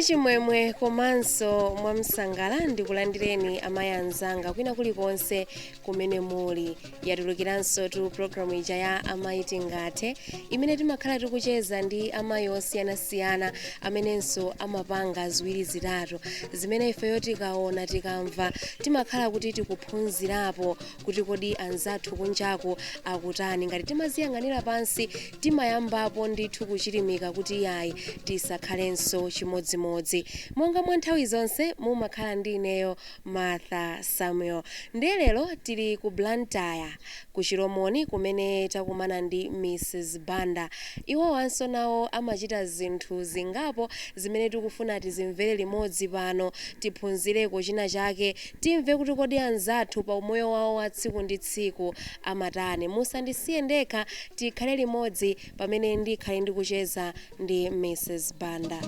Mwachimwemwe komanso mwamsangala ndikulandireni amayi anzanga kwina kulikonse kumene muli. Yatulukiranso tu programu ija ya Amayi Tingathe, imene timakhala tikucheza ndi amayi osiyanasiyana amenenso amapanga ziwiri zitatu zimene ifeyo tikaona, tikamva, timakhala kuti tikuphunzirapo kuti kodi anzathu kunjaku akutani. Ngati timaziyang'anira pansi, timayambapo ndithu kuchilimika kuti yayi, tisakhalenso chimodzimodzi. Monga mwa nthawi zonse, mumakhala ndi ineyo, Martha Samuel. Ndiye lero tili ku Blantyre, ku Chilomoni, kumene takumana ndi Mrs Banda. Iwowanso nawo amachita zinthu zingapo zimene tikufuna tizimvere limodzi pano, tiphunzireko china chake, timve kuti kodi anzathu pa umoyo wawo wa tsiku ndi tsiku amatani. Musandisiye ndekha, tikhale limodzi pamene ndikhale ndikucheza ndi Mrs Banda.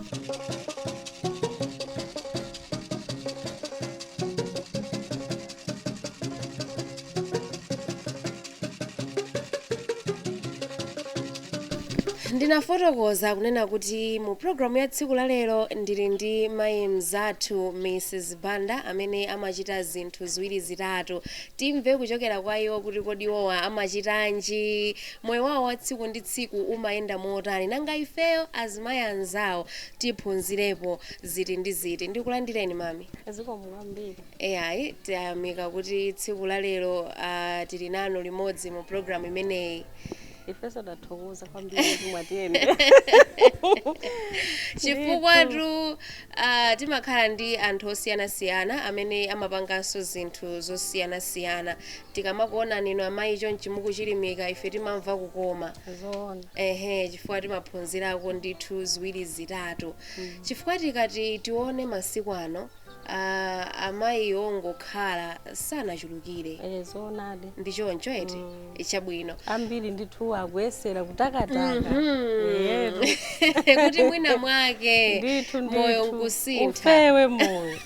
Ndinafotokoza kunena kuti mu programu ya tsiku la lero ndili ndi mayi mzathu, Mrs Banda, amene amachita zinthu ziwiri zitatu. Timve kuchokera kwa iwo kuti kodi iwowa amachitanji, moyo wawo wa tsiku ndi tsiku umayenda motani, nanga ifeyo azimayi anzawo tiphunzirepo ziti ndi ziti. Ndikulandireni, mami. Zikomo kwambiri. Eyayi, tayamika kuti tsiku la lero tili nanu limodzi mu programu imeneyi. Ifenso tathokoza kwambiri kuti mwatiyende. Chifukwa tu timakhala ndi anthu osiyanasiyana amene amapanganso zinthu zosiyanasiyana. Tikamakuona nino amayi chonchi mukuchilimika, ife timamva kukoma. Zoona. Ehe, chifukwa timaphunzirako ndithu ziwiri zitatu, chifukwa tikati tione masiku ano, amayi ongokhala sanachulukire. Eh, zoonadi. Ndi choncho eti? Chabwino. Ambiri ndithu akuyesera kutakataka. Yetu. Kuti mwina mwake Ndithu. moyo Ndithu. nkusintha. Ufewe moyo.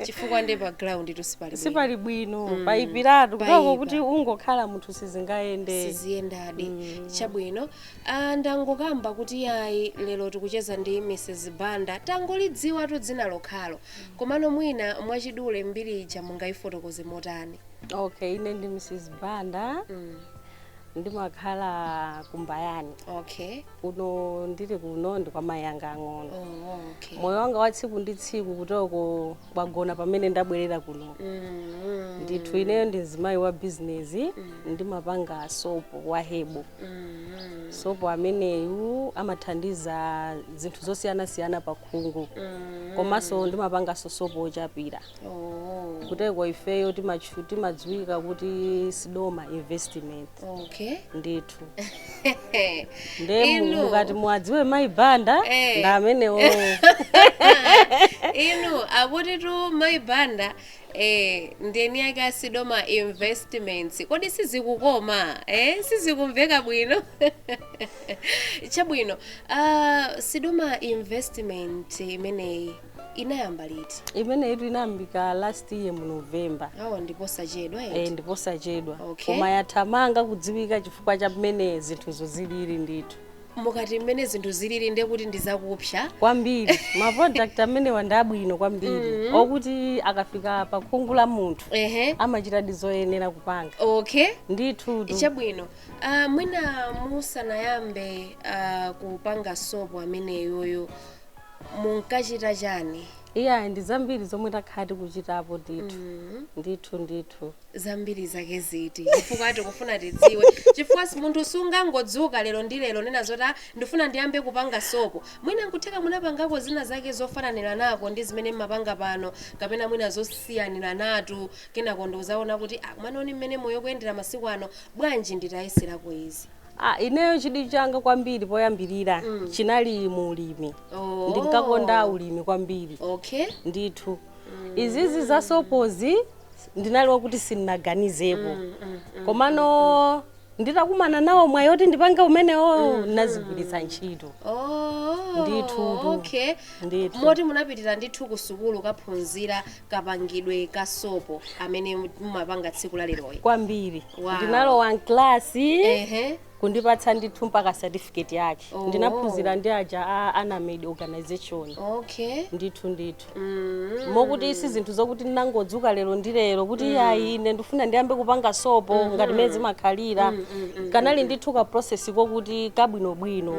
Chifukwa ndi pa ground tusipali bwino. Sipali bwino, payipiratu kutoko. Payipa. Kuti ungokhala munthu sizingayende. Siziyendadi. Chabwino, ndangokamba kuti yayi, lero tikucheza ndi Mrs Banda. Tangolidziwatu dzina lokhalo, komano mwina mwachidule mbiri ija mungayifotokoze motani? Okay, ine ndi Mrs Banda. Ndimakhala kumbayani. Kuno ndili kuno ndi kwa mayi anga ang'ono. Oh, okay. Moyo wanga wa tsiku ndi tsiku kutoko kwagona pamene ndabwerera kuno. Ndithu, ineyo ndi mzimayi wa bizinesi. Ndimapanga sopo wa herbal. Sopo ameneyu amathandiza zinthu zosiyanasiyana pa khungu. Komanso ndimapanganso sopo ochapira. Kuteko ifeyo timadziwika kuti Sidoma Investment. Ndithu, nde Inu. mukati muwadziwe mayi Banda, ndi amenewo. Inu, akuti tu mayi Banda ndeni yake a Sidoma Investments. Kodi sizikukoma, eh? Sizikumveka bwino? Chabwino, Sidoma Investment imeneyi inayamba liti? Imeneyi inayambika last year mu November. Awo ndiposachedwa. Eh, ndiposachedwa. Koma yathamanga kudziwika chifukwa cha mmene zinthuzo zilili ndithu. Mukati mmene zinthu zilili, ndiye kuti ndizakupsa. Kwambiri. Ma product amenewa ndi abwino kwambiri, okuti akafika pa khungu la munthu, amachitadi zoyenera kupanga. Ndithu. Chabwino, mwina musanayambe kupanga sopo ameneyoyo, munkachita chani? Iya, ndi zambiri zomwe takhala tikuchitapo ndithu, ndithu, ndithu. Zambiri zake ziti? Chifukwa tikufuna tidziwe, chifukwa munthu sungangodzuka lero ndi lero nena zoti, "Ah, ndifuna ndiyambe kupanga sopo." Mwina nkutheka munapangako zina zake zofananira nako ndi zimene mmapanga pano, kapena mwina zosiyanira natu, kenako ndikuzaona kuti, ah, manoni mmene moyo kuyendera masiku ano, bwanji nditayeserako izi? Ah, ineyo chidwi changa kwambiri poyambirira chinali mu ulimi. Ndinkakonda ulimi kwambiri. Ndithu, izizi za sopozi ndinali wakuti sindinaganizepo, komano nditakumana nawo mwayi oti ndipange umenewo, ndinazigwiritsa ntchito. Ndithu. Ndithu. Moti munapitira ndithu ku sukulu kaphunzira kapangidwe ka sopo amene mumapanga tsiku la leroyi? Kwambiri. Wow. Ndinalowa mklasi. Kundipatsa ndithu mpaka certificate yake. Oh. Ndinaphunzira ndi aja a Anamed organization. Ndithu ndithu. Mokuti si zinthu zokuti ndinangodzuka lero ndi lero kuti iyayi, ine ndifuna ndiyambe kupanga sopo ngati mmene zimakhalira. Kanali ndithu ka process kokuti kabwinobwino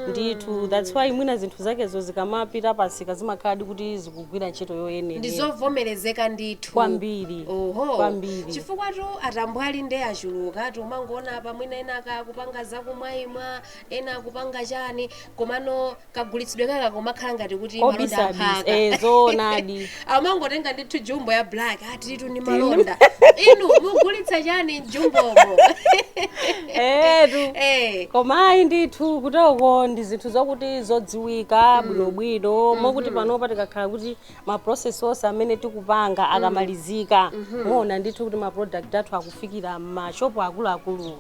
ndithu. That's why mwina zinthu zakezo zikamapita pasika zimakhala kuti zikugwira ntchito yoyenera. Ndizovomerezeka ndithu. Kwambiri. Oho. Kwambiri. Chifukwa tu atambwali nde achuluka, tumangoona apa mwina ena akakupanga zakumwayimwa, ena akupanga chani, komano kagulitsidwe kake kumakhala ngati kuti malonda Obisabisa. aphaka. Eh, zoonadi. Amangotenga ndithu jumbo ya black, atitu ni malonda. Inu mugulitsa chani mjumbomo? Etu. Eh. Koma ayi ndithu, kutoko ndi zinthu zokuti zodziwika bwinobwino, mokuti panopa tikakhala kuti ma process onse amene tikupanga akamalizika, muona ndithu kuti ma product athu akufikira m'mashopu akuluakulu.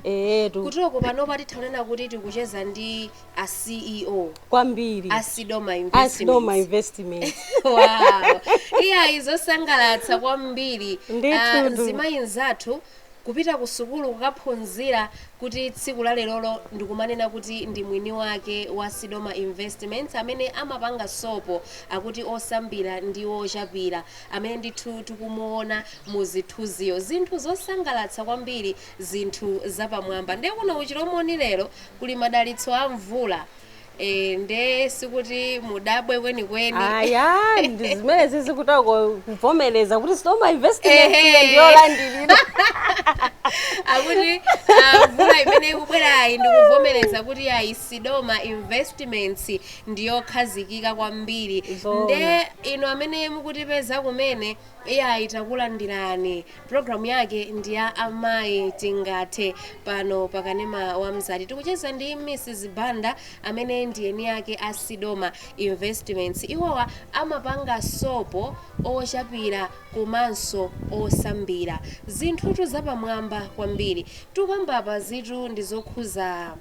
Etu. Kutoko panopa tithaonena kuti tikucheza ndi a CEO Kwambiri. A Sidoma Asidoma Investments. Investment. Wow, iyayi, zosangalatsa kwambiri. Ndithu. Ah, mzimayi nzathu kupita ku sukulu kukaphunzira kuti tsiku la lerolo ndikumanena kuti ndi mwini wake wa Sidoma Investments amene amapanga sopo akuti osambira ndi ochapira, amene ndithu tikumuona mu zithunziyo. Zinthu zosangalatsa kwambiri, zinthu zapamwamba. Ndiye kuno kuchilomoni lero kuli madalitso a mvula. Nde sikuti mudabwe kwenikweni. Aya, ndi zimene zizikutako kuvomereza kuti Sidoma Investment ndiyolandirira. Akuti mvula imene ikubwerayi ndikuvomereza kuti ayi, Sidoma Investments ndiyokhazikika kwambiri. Zoona. Nde inu amene mukutipeza kumene, iyayi, takulandirani. Programu yake ndi ya Amayi Tingathe pano pakanema wa Mzati. Tikucheza ndi Mrs Banda amene ndi eni yake a Sidoma Investments. Iwowa amapanga sopo ochapira komanso osambira, zinthutu zapamwamba kwambiri. Tukambapa zitu ndi zokhuza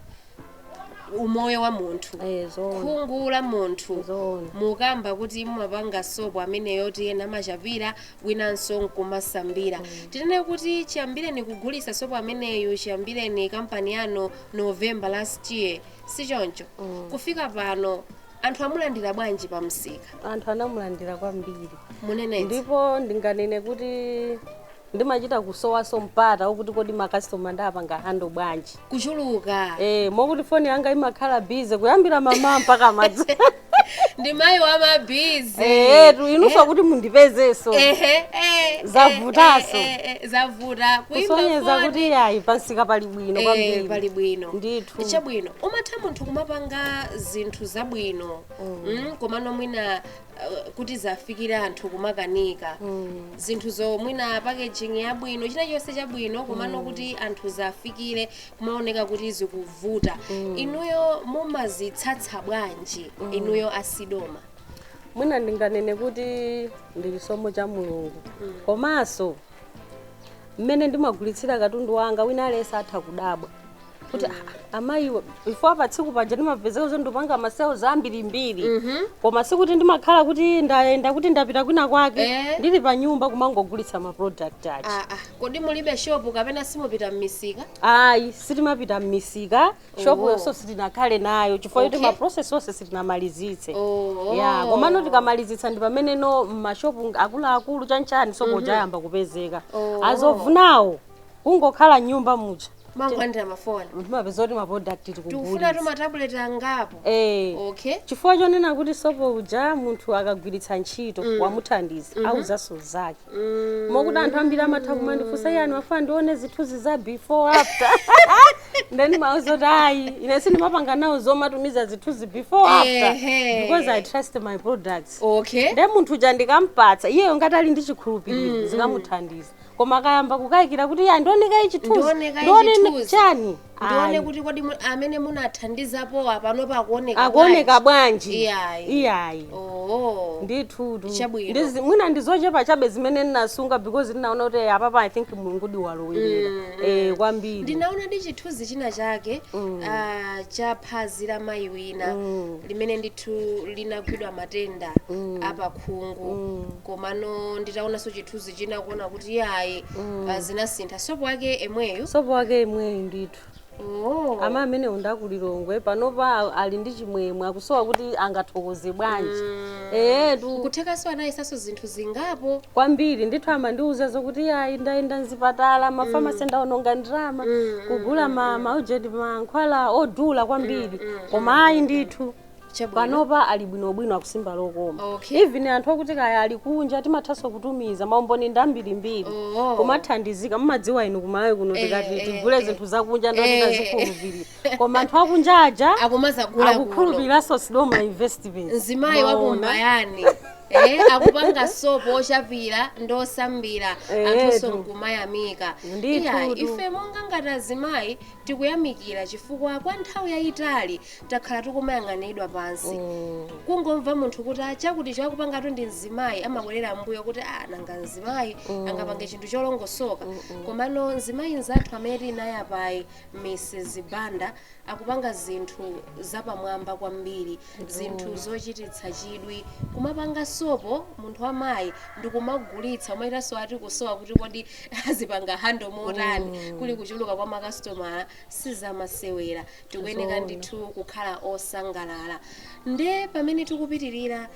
umoyo wa munthu, Eh, zoona. khungu la munthu. Zoona. Mukamba kuti mumapanga sopo ameneyo ti ena amachapira, winanso nkumasambira. Tinene kuti chiyambireni kugulisa sopo ameneyu, chiyambireni kampani yanu November last year, si choncho? Kufika pano anthu amulandira bwanji pa msika? Anthu anamulandira kwambiri. Munenetsa. Ndipo ndinganene kuti ndimachita kusowaso mpata wokuti kodi makasitoma ndapanga handle bwanji. Kuchuluka. Eh, mokuti foni yanga imakhala busy kuyambira mama mpaka madzi. Ndi mayi wa ma busy. Etu, inunso kuti mundipezeso Ehe, zavutaso. Zavuta kuimba Kusonyeza foni. kuti ayi, pansika pali bwino kwambiri. Pali bwino. Ndithu. Chabwino, umatha munthu kumapanga zinthu zabwino, komano mwina kuti zafikire anthu kumakanika. Zinthu zo mwina packaging yabwino, china chonse chabwino, komano kuti anthu zafikire kumaoneka kuti zikuvuta. Inuyo mumazitsatsa bwanji, inuyo asidoma? Mwina ndinganene kuti ndi chisomo cha Mulungu, komanso mmene ndimagulitsira katundu wanga, wina aliyense atha kudabwa kuti "Ah, amayiwa," before pa tsiku paja ndimapezeka kuti ndipanga ma sales ambirimbiri, koma sikuti ndimakhala kuti ndayenda kuti ndapita kwina kwake. Ndili pa nyumba kumangogulitsa ma product aja. Ah, ah. Kodi mulibe shopu kapena simupita m'misika? Ayi, sitimapita m'misika. Shopu Oh. yonso sitinakhale nayo chifukwa choti ma process onse sitinamalizitse. Oh. Ya, komano tikamalizitsa ndi pamene no m'mashopu akuluakulu chanchani sopo chayamba kupezeka. Oh. As of now kungokhala nyumba muja Mangolandira mafoni. timapeza kuti ma product Tikufuna tikugulitsa. tumatabuleti angapo. Eh. Okay. Chifukwa chonena kuti sopo uja munthu akagwiritsa ntchito wamuthandiza, auzaso zake, mokuti anthu ambiri amatha kumandifunsa, "Yani mafuna ndione zithunzi za before after?" Then mauza kuti ayi, ine sindimapanga nawo zomatumiza zithunzi before after because I trust my products. Nde munthu uja ndikampatsa iyeyo, ngati ali ndi chikhulupiriro, zikamuthandiza, koma akayamba kukayikira kuti ya, ndioneka ichithunzi, Ndioneka ndione ichithunzi. chani. Ndione Ayi. kuti kodi amene munathandizapo panopa akuoneka Akuoneka bwanji? Iyayi. Iyayi. Oh. Ndithutu. Chabwino. Mwina ndizochepa chabe zimene ndinasunga because ndinaona kuti apapa I think Mulungu diwalowerera kwambiri. Ndinaona ndi chithunzi china chake cha phazi la mayi wina limene ndithu linagwidwa matenda apakhungu, komano nditaonanso chithunzi china kuona kuti yayi, zinasintha. Sopo wake emweyo? Sopo wake imweyo ndithu. Oh. Ama amenewo ndakulilongwe panopa ali ndi chimwemwe, akusowa kuti angathokoze bwanji. Etu. Kuthekanso anayesanso zinthu zingapo. Kwambiri ndithu, amandiuza zokuti ayi, ndayenda mzipatala, mafamasi, ndaononga ndalama kugula maujeti, mankhwala odula kwambiri, koma ayi ndithu. Chabwino. Panopa ali bwinobwino, akusimba lokoma. Even anthu akuti kaya ali kunja, timathanso kutumiza, maumboni ndi ambirimbiri. Kumathandizika, mumadziwa inu kumalawi kuno tikati tigule zinthu zakunja ndoti tazikhulupirira, koma anthu akunja aja akumazagula kuno. Akukhulupiriranso Sidoma Investments. Mzimayi Maona? Wakumbayani akupanga sopo ochapira ndosambira, anthunso nkumayamika. Ndithu. Iya, Tu. ife monga ngati azimayi tikuyamikira chifukwa kwa nthawi yayitali takhala tikumayang'anidwa pansi. Kungomva munthu kuti achakuti chakupangatu ndi mzimayi, amabwerera mbuyo kuti ah, nanga mzimayi angapange chinthu cholongosoka? Komano mzimayi nzathu amene tili naye apayi, Mrs Banda, akupanga zinthu zapamwamba kwambiri, zinthu zochititsa chidwi, kumapanga sopo munthu wamayi ndikumagulitsa, umayitanso ati kusowa kuti kodi azipanga handle motani kuli kuchuluka kwa makasitomala. Sizamasewera, tikuyeneka ndithu kukhala osangalala. Nde pamene tikupitirira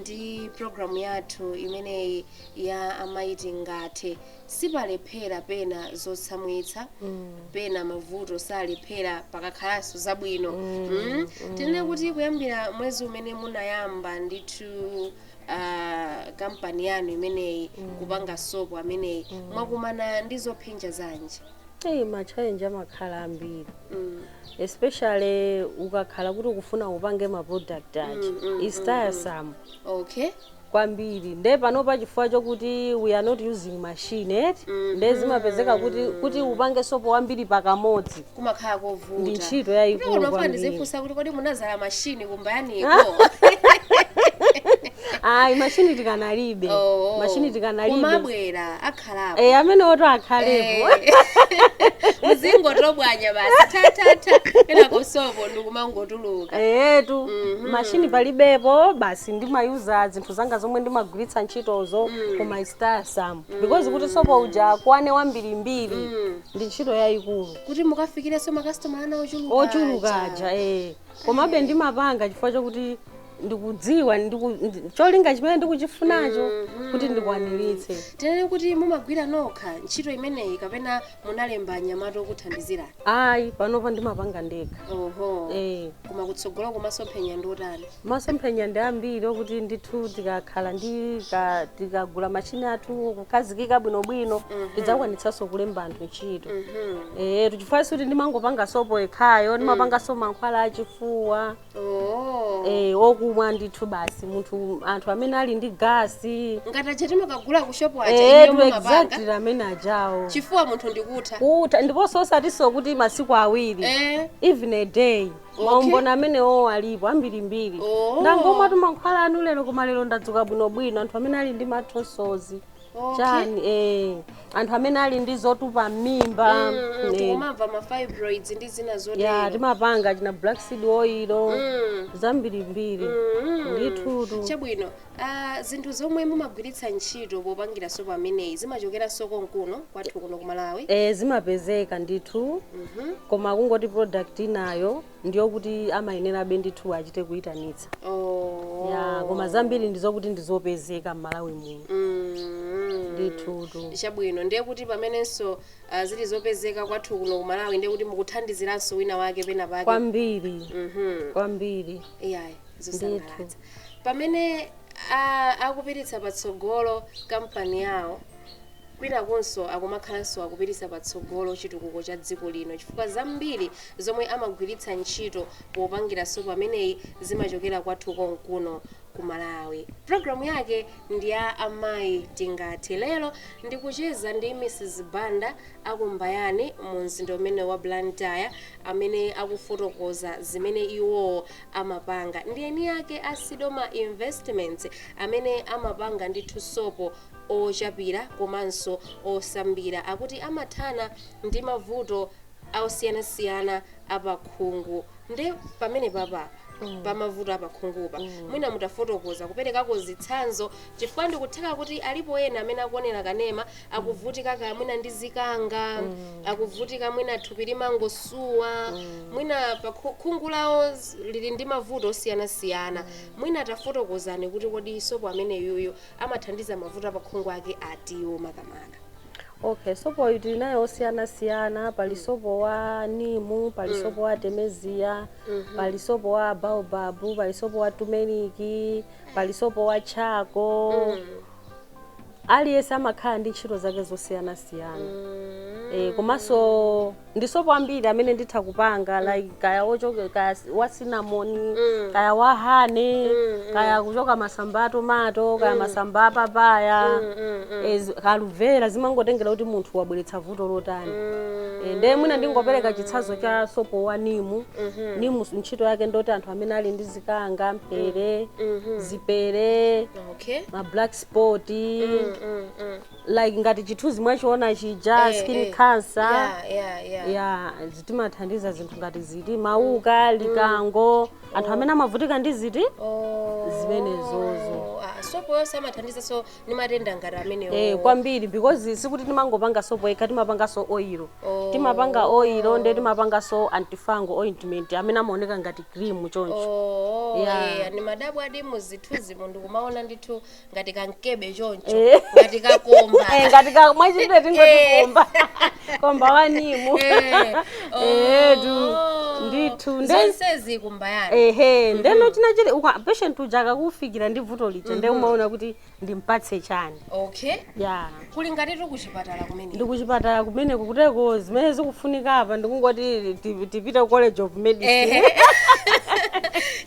ndi programu yathu imeneyi ya Amayi Tingathe, sipalephera pena zotsamwitsa, pena mavuto salephera, pakakhalanso zabwino. Tinene kuti kuyambira mwezi umene munayamba ndithu kampani yanu imeneyi kupanga sopo ameneyi, mwakumana ndi zophinja zanji? Eyi, ma challenge amakhala ambiri, especially ukakhala kuti ukufuna upange ma product aja, it's tiresome kwambiri. Nde panopa chifukwa chokuti we are not using machine eti, nde zimapezeka kuti upange sopo wambiri pakamodzi kumakhala kovuta. Ndi ntchito yayikulu Kuti kwambiri. ndizifunsa kuti kodi munazala mashini kumbayaniko? Ayi, mashini tikanalibe. Mashini tikanalibe. Kumabwera akhalapo. Eh, amene oto akhalepo. Muzingotobwanya basi, tatata, kenako sopo ndikumangotuluka. Etu, mashini palibepo, basi ndimayuza zinthu zanga zomwe ndimagwiritsa ntchitozo, koma it's tiresome because kuti sopo uja akwane wambirimbiri ndi ntchito yayikulu. Kuti mukafikirenso makasitomala ana ochuluka. Ochuluka aja, eh. Komabe ndimapanga chifukwa chokuti ndikudziwa cholinga chimene ndikuchifunacho kuti ndikwaniritse. Tinene kuti mumagwira nokha ntchito imeneyi kapena munalemba anyamata okuthandizirani? Ayi, panopa ndimapanga ndekha. Oho. Eh. Koma kutsogolo masomphenya ndi otani? Masomphenya ndi ambiri, okuti ndithu tikakhala ndi tikagula machini athu kukhazikika bwinobwino, tidzakwanitsanso kulemba anthu ntchito. Eh, chifukwa kuti ndimangopanga sopo yekhayo, ndimapanganso mankhwala achifuwa. Eh, okumwa ndithu basi, munthu, anthu amene ali ndi gasi. Ngati aja timakagula ku shopo aja? Eh. Inuyo mumapanga? Exactly, amene ajawo. Chifuwa munthu ndikutha. Kutha, ndiponso osatinso kuti masiku 2, even a day. Maumboni amenewo alipo ambirimbiri. Ndangomwa mankhwala anu lero, koma lero ndadzuka bwinobwino. Anthu amene ali ndi mathonsozi, chani, eh, anthu amene ali ndi zotupa m'mimba. Eh. Tikumamva ma fibroids ndi zina zotero. Timapanga china black seed oil, zambirimbiri ndithutu. Chabwino. Zinthu zomwe mumagwiritsa ntchito popangira sopo ameneyi zimachokeranso konkuno kwathu kuno ku Malawi? Eh, zimapezeka ndithu, koma kungoti product inayo ndiyokuti amayenerabe ndithu achite kuyitanitsa. Ya, koma zambiri ndizokuti ndizopezeka m'Malawi muno ndithutu. Chabwino, ndiye kuti pamenenso zili zopezeka kwathu kuno ku Malawi, ndiye kuti mukuthandiziranso wina wake pena pake. Kwambiri. Kwambiri. Iyayi, zosangalatsa. Pamene akupititsa patsogolo kampani yawo, kwinakunso akumakhalanso akupititsa patsogolo chitukuko cha dziko lino, chifukwa zambiri zomwe amagwiritsa ntchito popangira sopo ameneyi zimachokera kwathu konkuno ku Malawi. Programu yake ndi ya Amayi Tingathe. Lero ndikucheza ndi Mrs Banda akumbayani mu mzinda umene wa Blantyre, amene akufotokoza zimene iwowo amapanga. Ndi eni yake a Sidoma Investments, amene amapanga ndithu sopo ochapira komanso osambira, akuti amathana ndi mavuto osiyanasiyana apakhungu. Ndi pamene papa Pa mavuto apakhungupa, mwina mutafotokoza, kuperekako zitsanzo, chifukwa ndikutheka kuti alipo ena amene akuonera kanema akuvutika, kaya mwina ndi zikanga, akuvutika mwina thupi limangosuwa, mwina pa khungu lawo lili ndi mavuto osiyanasiyana. Mwina tafotokozani kuti kodi sopo amene yuyo amathandiza mavuto apakhungu ake atiwo makamaka? Okay, sopo iyi tili nayo osiyanasiyana. Pali sopo wa nimu, pali sopo wa artemisia, pali sopo wa baobab, pali sopo wa turmeric, pali sopo wa charcoal. Aliyense amakhala ndi ntchito zake zosiyanasiyana. Komanso ndi sopo ambiri amene nditha kupanga, like kaya ochoke, kaya wa cinnamon, kaya wa honey, kaya kuchoka masamba a tomato, kaya masamba a papaya, kaluvera. Zimangotengera kuti munthu wabweretsa vuto lotani. Ndiye mwina ndingopereka chitsanzo cha sopo wa nimu. Nimu ntchito yake ndoti anthu amene ali ndi zikanga, mphere, zipere, ma black spot, like ngati chithunzi mwachiona chija, skin cancer. Ya, timathandiza zinthu ngati ziti mauka, likango, anthu amene amavutika ndi ziti zimenezozo. Ah, sopo yonse amathandizaso ndi matenda ngati amenewo? Eh, kwambiri, because sikuti timangopanga sopo yekha, timapanganso oil. Oh. Timapanga oil, nde timapanganso antifungal ointment amene amaoneka ngati cream choncho. Oh, Yeah. yeah. Ni madabwa adi muzithunzi mundu kumaona ndithu ngati kankebe choncho, Eh. ngati kakomba. Eh, ngati ka mwachidule tingoti komba, komba wanimu. Eh, tu ndithu Zonsezi kumbayani. Ehe, ndeno china chili patient uja akakufikira ndi vuto lija, nde umaona kuti ndimpatse chani. Okay. Ya. Kuli ngatitu kuchipatala kumene. Ndi kuchipatala kumeneko, kuteko zimene zikufunika apa ndikungoti tipite ku College of Medicine.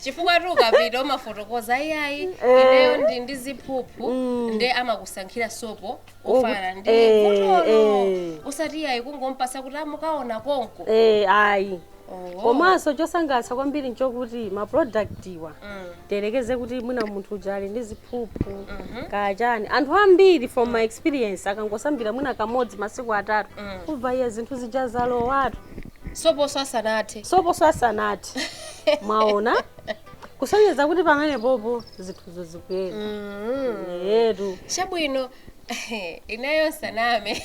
Chifukwa tu ukapita umafotokoza, iyayi, ineyo ndi ziphuphu, nde amakusankhira sopo ofanana ndi vutolo, usati iyayi kungompasa kuti amukaona konko. Eh, ayi. Oh. Komanso chosangalatsa kwambiri nchokuti ma product iwa, tiyerekeze kuti mwina munthu uja ali ndi ziphuphu kachani, anthu ambiri, from my experience, akangosambira mwina kamodzi masiku 3, kubva iye zinthu zija zalowatu. Soposo asanathe. Soposo asanathe. Mwaona, kusonyeza kuti pamene popo zinthuzo zikuyenda yetu. Chabwino, ineyo saname,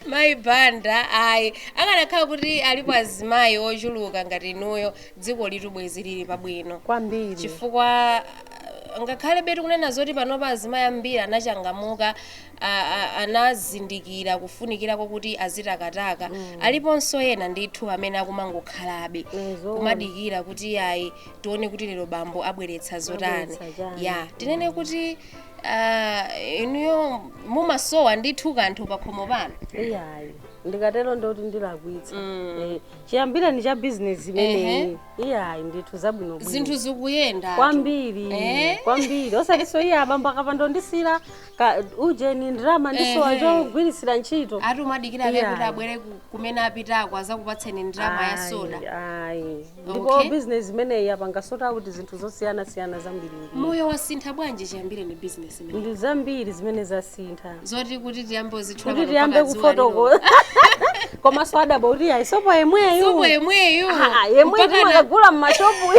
mayi Banda, ayi, akanakhala kuti alipo azimayi ochuluka ngati inuyo, dziko litu bwezi lili pabwino. Kwambiri. Chifukwa ngakhale betu kunena zoti panopa azimayi ambiri anachangamuka, anazindikira kufunikira kwakuti azitakataka, aliponso ena ndithu amene akumangokhalabe Ezo. kumadikira kuti ayi, tione kuti lero bambo abweretsa zotani. Abweretsa chani. Ya, tinene kuti inuyo mumasowa ndithu kanthu pakhomo pano? Iyayi, ndikatero ndoti ndilakwitsa. Chiyambireni cha bizinesi imeneyi, iyayi ndithu zabwino bwino. Zinthu zikuyenda. Kwambiri. Kwambiri, osatinso iye abambo akapanda ndisira ka ujeni ndrama ndisowa chogwirisira ntchito. Ati umadikira ke Iyayi. kuti abwere kumene apitako azakupatseni ndrama ya soda? Ayi, ndipo bizinesi imeneyi yapanga sort out zinthu zosiyanasiyana zambirimbiri. Moyo wasintha bwanji chiyambire ni business imene? Ndi zambiri zimene zasintha. Zoti kuti tiyambe uzitchula Kuti pano tiyambe mpaka dzuwa lino. kufotokoza, komanso adaba kuti ayi, sopo yemweyu. Sopo yemweyu. Ah, yemweyu. Timakagula mmashopu.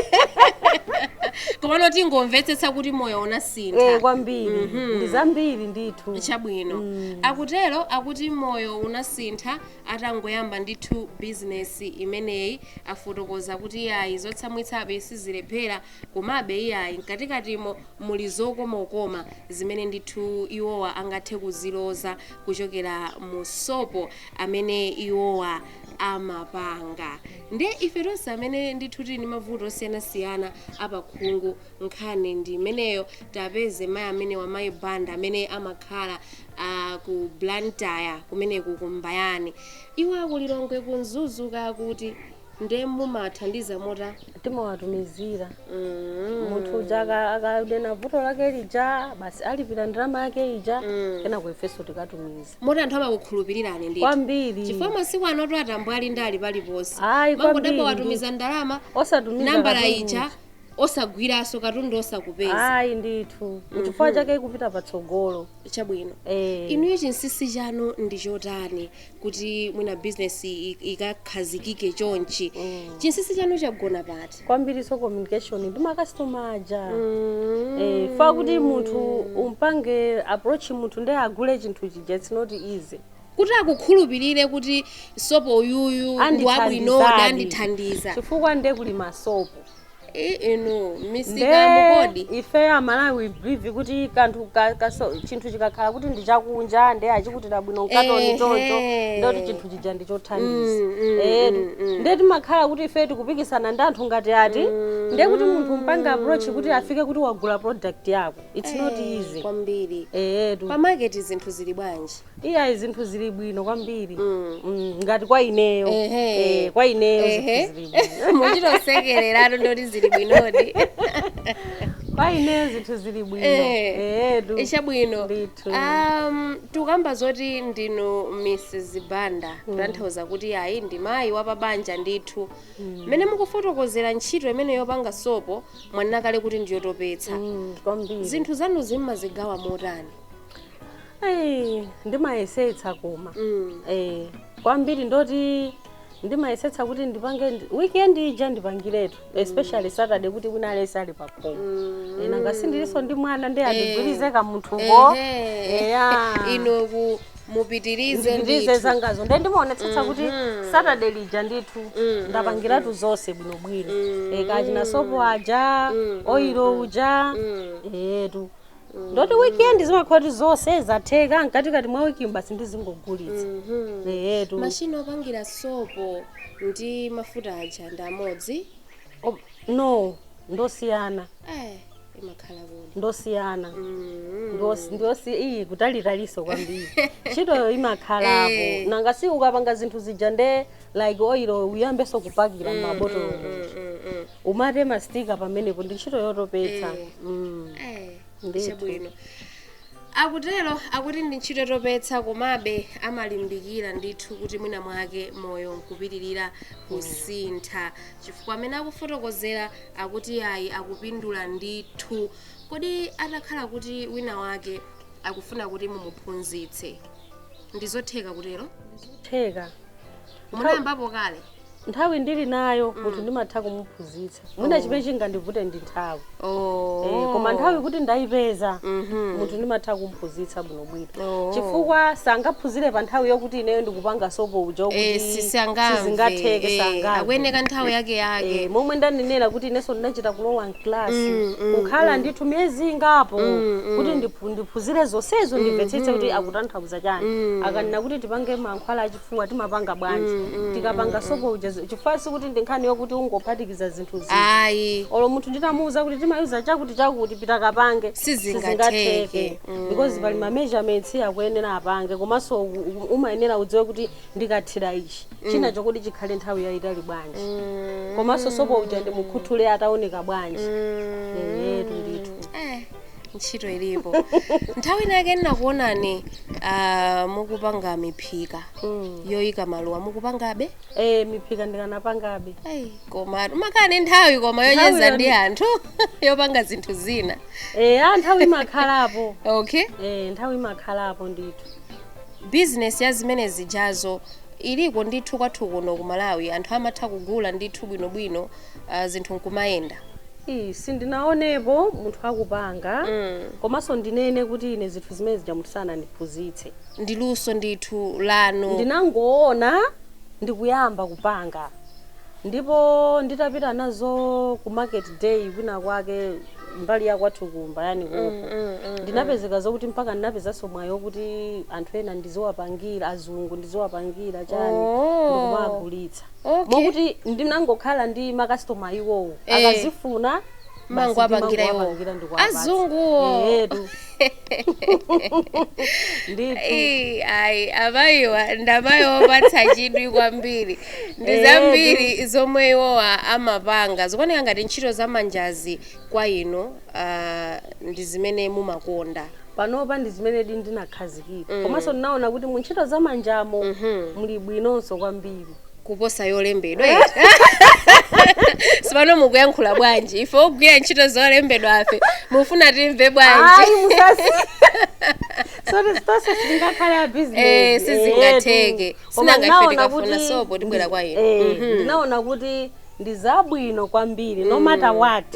Komano tingomvetsetsa kuti moyo unasintha. Eh, kwambiri, ndi zambiri ndithu. Chabwino, akutero akuti moyo unasintha atangoyamba ndithu bizinesi imeneyi. Afotokoza kuti iyayi, zotsamwitsabe sizilephera, komabe iyayi, mkatikatimo muli zokomakoma zimene ndithu iwowa angathe kuziloza kuchokera mu sopo amene iwowa amapanga. Ndiye ife tonse amene ndithu tili ndi mavuto osiyanasiyana apakhungu, nkhani ndi imeneyo. Tapeze mayi amene wa mayi Banda amene amakhala ku Blantyre kumeneku kumbayani, iwo akulilongwe ku Mzuzu kakuti, ndiye mumathandiza mota? Timawatumizira. Munthu uja akanena vuto lake lija, basi, alipira ndalama yake ija, kenako ifenso tikatumiza. Moti anthu amakukhulupirirani ndithu? Kwambiri. Chifukwa masiku ano atambwali ndali paliponse. Ayi, Mangodabwa kwambiri. watumiza ndalama Osatumiza nambala katundu. ija. Osagwiranso katundu, osakupeza. Ayi ndithu, chifukwa chake ikupita patsogolo. Chabwino. Eh. Inuyo chinsinsi chanu ndi chotani kuti mwina bizinesi ikakhazikike chonchi? Chinsinsi chanu chagona pati? Kwambiriso communication ndi makastoma aja. Fa kuti munthu umpange approach munthu ndi agule chinthu chija, it's not easy. Kuti akukhulupirire kuti sopo uyuyu ndi wabwinodi, andithandiza. Chifukwa nde kuli masopo. Inu Nde misika mukodi. Ife Amalawi we believe kuti kanthu chinthu chikakhala kuti ndi chakunja, nde achikutira bwino mkatoni choncho, ndoti chinthu chija ndi chothandiza. Nde timakhala kuti ife tikupikisana ndi anthu ngati ati, nde kuti munthu umpange approach kuti afike kuti wagula product yako, it's not easy. Kwambiri. Etu. Pa market zinthu zili bwanji? Iyayi, zinthu zili bwino kwambiri. Ngati kwa ineyo. Kwa ineyo zinthu zili bwino. Muchitosekereratu, ndoti zili bwinodi. Kwa ineyo zinthu zili bwino. Etu. Chabwino. Ndithu. Tikamba zoti ndinu Mrs Banda, kutanthauza kuti ayi, ndi mayi wapabanja ndithu. Mmene mukufotokozera ntchito imene yopanga sopo, mwanena kale kuti ndiyotopetsa. Kwambiri. Zinthu zanu zimmazigawa motani? Ai, ndimayesetsa koma kwambiri ndoti ndimayesetsa kuti ndipange weekend ija ndipangiretu, especially Saturday, kuti wina aliyense ali pakhomo. Nanga sindilinso ndi mwana, ndi andigwirize kamunthuko. Eya. Inu ku mupitirize. Ndipitirize Ndithu. zangazo. Nde ndimaonetsetsa kuti Saturday lija ndithu ndapangiratu zonse bwinobwino. Kachina sopo aja, oilo uja, etu ndoti weekend zimakhala kuti zonse zatheka. Mkatikati mwa wiki basi ndizingogulitsa. Etu. Mashini opangira sopo ndi mafuta aja ndi amodzi? No, ndosiyana. Imakhala kuti Ndosiyana. Ndosi iyi kutalitaliso kwambiri. Ntchitoyo imakhalapo. Nanga si ukapanga zinthu zija, nde like oilo uyambenso kupakira m'mabotolo, umate ma sticker pamenepo, ndi ntchito yotopetsa. Ndithu. Chabwino. Akutero akuti ndi ntchito yotopetsa, komabe amalimbikira ndithu kuti mwina mwake moyo nkupitirira kusintha, chifukwa amene akufotokozera akuti ayi, akupindula ndithu. Kodi atakhala kuti wina wake akufuna kuti mumuphunzitse, ndizotheka kutero? Theka. Munayambapo kale? Nthawi ndili nayo, munthu ndimatha kumuphunzitsa. Mwina chimene chingandivute ndi nthawi. Koma nthawi kuti ndayipeza, munthu ndimatha kumuphunzitsa bwinobwino. Chifukwa sangaphunzire pa nthawi yokuti ineyo ndikupanga sopo uja, kuti Sisangamve. sizingatheke. Sangamve. Akuyeneka nthawi yake yake. Momwe ndanenera kuti inenso ndinachita kulowa mklasi, kukhala ndithu miyezi ingapo kuti ndiphunzire zonsezo, ndimvetsetse kuti akutanthauza chani akanena kuti tipange mankhwala achifuwa, timapanga bwanji, tikapanga sopo uja, chifukwa sikuti ndi nkhani yokuti ungophatikiza zinthu zija. Ayi. Olo munthu nditamuwuza kuti timayuza chakuti chakuti, pita kapange, Sizingatheke. Because pali ma measurements akuyenera apange, komanso umayenera udziwe kuti ndikathira ichi china chokuti chikhale nthawi yayitali bwanji, komanso sopo uja ndimukhuthule ataoneka bwanji. Etu ndithu. Ntchito ilipo. Nthawi inake ndinakuonani mukupanga miphika yoyika maluwa. Mukupangabe? Miphika ndikanapangabe. Ai, koma umakhala ndi nthawi koma yocheza Nthawi ndi anthu, yopanga zinthu zina? A nthawi imakhalapo. Nthawi imakhalapo ndithu. Bizinesi ya zimene zijazo iliko ndithu kwathu kuno ku Malawi? Anthu amatha kugula ndithu bwinobwino, zinthu nkumayenda? Ii, sindinaonepo munthu akupanga. Komanso ndinene kuti ine zinthu zimene zija munthu sanandiphunzitse. Ndi luso ndithu lanu. Ndinangoona ndikuyamba kupanga, ndipo nditapita nazo ku market day kwina kwake mbali ya kwathu kumba yani koko, ndinapezeka zokuti mpaka ndinapezanso mwayi wokuti anthu ena ndiziwapangira, azungu ndiziwapangira chani, ndikumagulitsa. Mokuti ndinangokhala ndi makastoma iwowo, akazifuna basi Mango apangira iwowo. ndimangowapangira ndikuwapatsa. Azunguwo. Etu ndithu. Ii, ayi, amayiwa ndamayi opatsa chidwi kwambiri. Ndi zambiri zomwe iwowa amapanga. Zikuoneka ngati ntchito zamanjazi kwa inu ndi zimene mumakonda. Panopa ndi zimene ndinakhazikika, komanso ndinaona kuti mu ntchito zamanjamo muli bwinonso kwambiri kuposa yolembedwa. Sipano mukuyankhula bwanji? Ife ogwira ntchito zolembedwa afe mufuna timve bwanji? Ayi, musasi so tonse sitingakhale a business. Sizingatheke. Koma Sinanga ife ndinaona tikafuna kuti sopo tibwera kwa inu. Ndinaona kuti ndi zabwino kwambiri no matter what,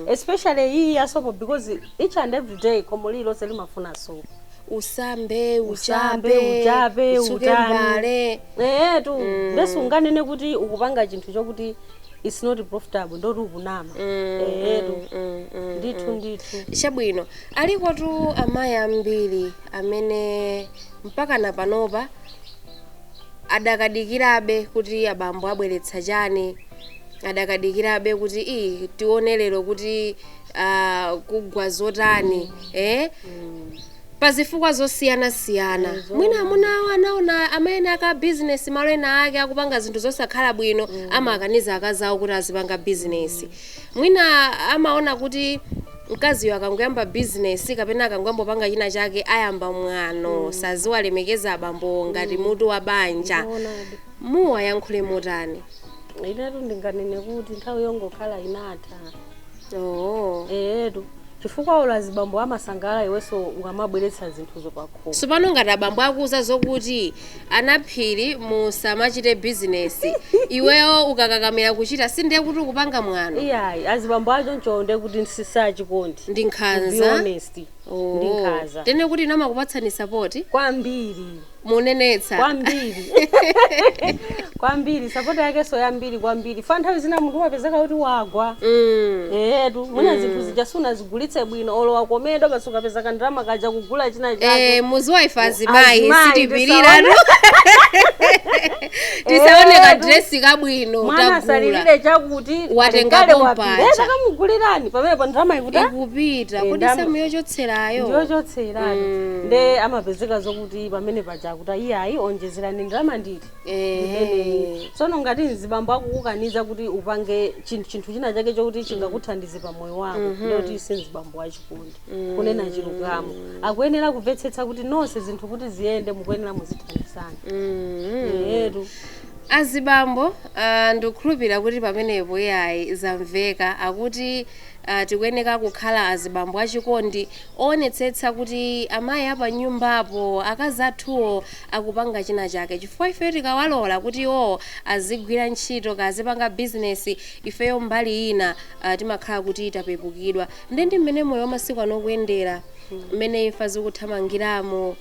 especially iyi ya sopo, because each and every day khomo lililonse limafuna sopo. Usambe, usambe, uchape, uchape, utsuke utani. Mbale. Etu, ndesu unganene kuti ukupanga chinthu chokuti it's not profitable, ndoti ukunama. Etu, ndithu ndithu. Chabwino, alikotu amayi ambiri amene mpaka na panopa adakadikirabe kuti abambo abweretsa chani, adakadikirabe kuti i tione lero kuti kugwa zotani, pazifukwa zosiyanasiyana. Mwina amuna awo anaona amene aka bizinesi malo ena ake akupanga zinthu zosakhala bwino, amakaniza akazi awo kuti azipanga bizinesi. Mwina amaona kuti mkaziyo akangoyamba bizinesi kapena akangoyamba china chake ayamba mwano, saziwalemekeza abambo ngati mutu wa banja. Zoonadi. Muwayankhule motani? Inetu ndinganene kuti nthawi yongokhala inatha. Oh. Etu, chifukwa olo azibambo amasangalala iwenso ukamabweretsa zinthuzo pakhomo. Tsopano ngati abambo akuuza zokuti anaphiri musamachite bizinesi, iweyo ukakakamira kuchita, sindiye kuti ukupanga mwano? Iyayi, azibambo acho nchonde kuti sisachikondi. Ndi To be nkhanza. honest, ndi nkhanza. Tene kuti namakupatsani support? Kwambiri. Munenetsa. Kwambiri kwambiri, support yakenso yambiri kwambiri. Fa nthawi zina munthu umapezeka kuti wagwa. Etu, mwina zinthu zija sunazigulitse bwino, olo wakomedwa basi, ukapeza kandalama kaja kugula china chake. Muziwa ife azimayi Azimayi, sitipiliratu, tisaone kadresi kabwino mwana tagula, asalilire chakuti watenga kalekale pompacha. wapita. Takamugulirani pamenepo ndalama ikuta Ikupita. Kodi samu yochotserayo? Ndiyochotserani. Nde amapezeka zokuti pamene paja kuti iyayi, onjezerani ndalama nditi imeneyi. Tsono ngati mzibambo akukukaniza kuti upange chinthu china chake chokuti chingakuthandize pa moyo wako, ndiyoti si mzibambo wachikondi. Kunena chilungamo, akuyenera kumvetsetsa kuti nonse zinthu kuti ziyende mukuyenera muzithandizana. Etu. Azibambo, ndikukhulupirira kuti pamenepo iyayi zamveka, akuti tikuyeneka kukhala azibambo achikondi oonetsetsa kuti amayi apanyumbapo, akazi athuwo akupanga china chake, chifukwa ifeyo tikawalola kuti iwowo azigwira ntchito kazipanga bizinesi, ifeyo mbali ina timakhala kuti tapepukidwa. Ndi mmene moyo wamasiku ano ukuyendera, mmene imfa zikuthamangiramo,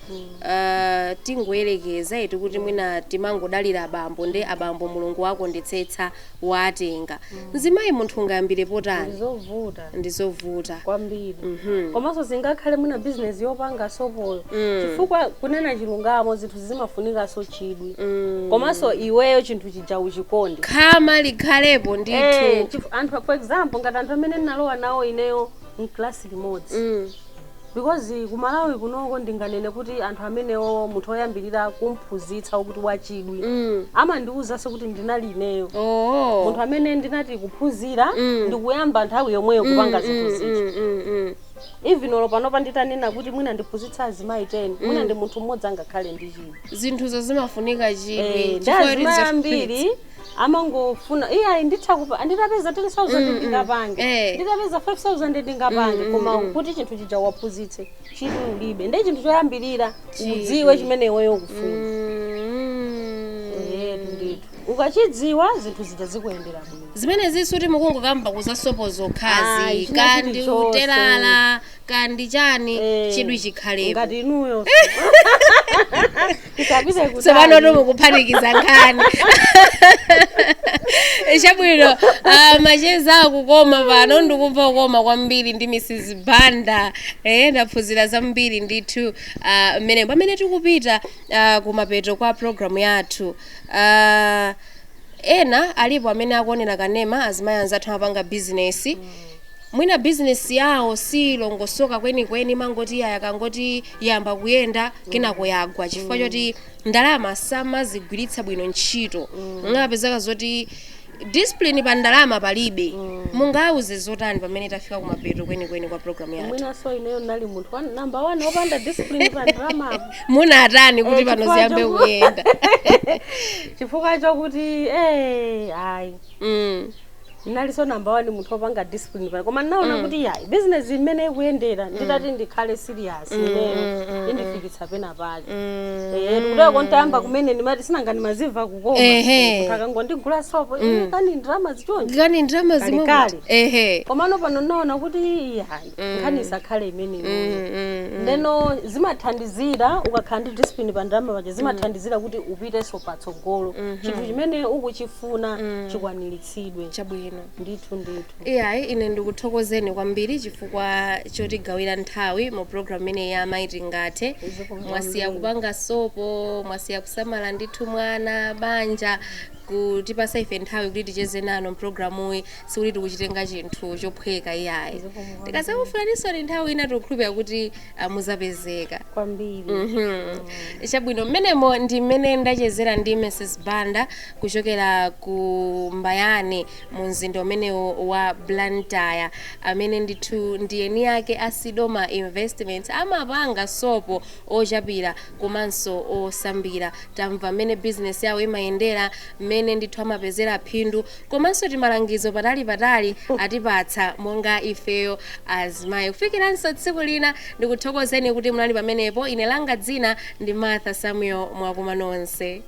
tingoyerekeza iti kuti mwina timangodalira abambo, ndi abambo Mulungu wakondetsetsa watenga mzimayi, munthu ungayambire potani? Ndizovuta. Ndizovuta. Kwambiri. Komanso zingakhale mwina bizinesi yopanga sopoyo, chifukwa kunena chilungamo zinthu zimafunikanso chidwi, komanso iweyo chinthu chija uchikonde. Khama likhalepo ndithu. Anthu, for example, ngati anthu amene ndinalowa nawo ineyo mklasi limodzi, because kumalawi kunoko ndinganene kuti anthu amenewo munthu woyambirira kumphunzitsa kuti wachidwi amandiwuzanso kuti ndinali ineyo, munthu amene ndinati kuphunzira ndikuyamba nthawi yomweyo kupanga zinthu zija. Even olo panopa nditanena kuti mwina ndiphunzitsa azimayi 10, mwina ndi munthu mmodzi angakhale ndi chidwi. Zinthuzo zimafunika chidwi. Ndi Chifukwa kuti azimayi ambiri amangofuna iyayi, nditha kupa nditapeza 10,000 ndingapange, nditapeza 5000 ndingapange, koma kuti chinthu chija waphunzitse, chidwi ulibe. Ndi chinthu choyambirira udziwe chimene iweyo ukufuna. Etu ndithu, ukachidziwa zinthu zija zikuyendera bwino. Zimene zisuti mukungokamba kuzasopo zokhazi, Ayi, china kandi chilichonse. Utelala kandi chani, chidwi chikhalepo. Ngati inuyo tisapite kutali. Tsopano tumukuphatikiza nkhani. Chabwino, macheza akukoma pano, ndikumva kukoma kwambiri ndi Mrs Banda. Ndaphunzira zambiri ndithu mmene pamene tikupita kumapeto kwa programu yathu. Ena alipo amene akuonera kanema, azimayi anzathu amapanga bizinesi, mwina bizinesi yawo silongosoka kwenikweni, mangoti yaya kangoti yamba kuyenda kenako yagwa chifukwa choti ndalama samazigwiritsa bwino ntchito, mungapezeka zoti discipline pa ndalama palibe. Mungauze zotani pamene tafika kumapeto kwenikweni kwa programu yathu? Mwinaso ineyo nali munthu number one wopanda discipline pa ndalamapo. Munatani kuti pano Chifukwa ziyambe kuyenda? Chifukwa chokuti ayi. Ndinalinso number one munthu wopanga discipline pano, koma ndinaona kuti yayi, business imene ikuyendera, nditati ndikhale serious ineyo, indifikitsa pena pake. Kuteko ntayamba kumene ndimati sinanga ndimazimva kukoma. Munthu akangondigula sopo, kani ndalama zichonje? Kani ndalama zimwe? Kalekale. Komano pano naona kuti yayi, nkhani isakhale imeneyo. Ndeno zimathandizira ukakhala ndi discipline pa ndalama paja, zimathandizira kuti upitenso patsogolo, chinthu chimene ukuchifuna chikwaniritsidwe. Chabwino. Ndithu, ndithu. Iyayi, ine ndikuthokozeni kwambiri chifukwa chotigawira nthawi mu program imeneyi ya Amayi Tingathe. Mwasiya kupanga sopo, mwasiya kusamala ndithu mwana, banja, kutipasa ife nthawi kuti ticheze nanu mpulogalamuyi. Sikuti tikuchitenga chinthu chophweka iyayi. Tikazakufunaninso nthawi ina, tikukhulupirira kuti muzapezeka. Kwambiri. Chabwino, mmenemo ndi mmene ndachezera ndi Mrs Banda kuchokera ku Mbayani mu mzinda umenewo wa Blantyre, amene ndithu ndi eni yake a Sidoma Investment, amapanga sopo ochapira komanso osambira. Tamva mmene bizinesi yawo imayendera, mmene ndithu amapezera phindu, komanso timalangizo patali patali atipatsa monga ifeyo azimayi. Kufikiranso tsiku lina, ndikuthokozeni kuti munali pamenepo. Ine langa dzina ndi Martha Samuel. Mwakuma nonse.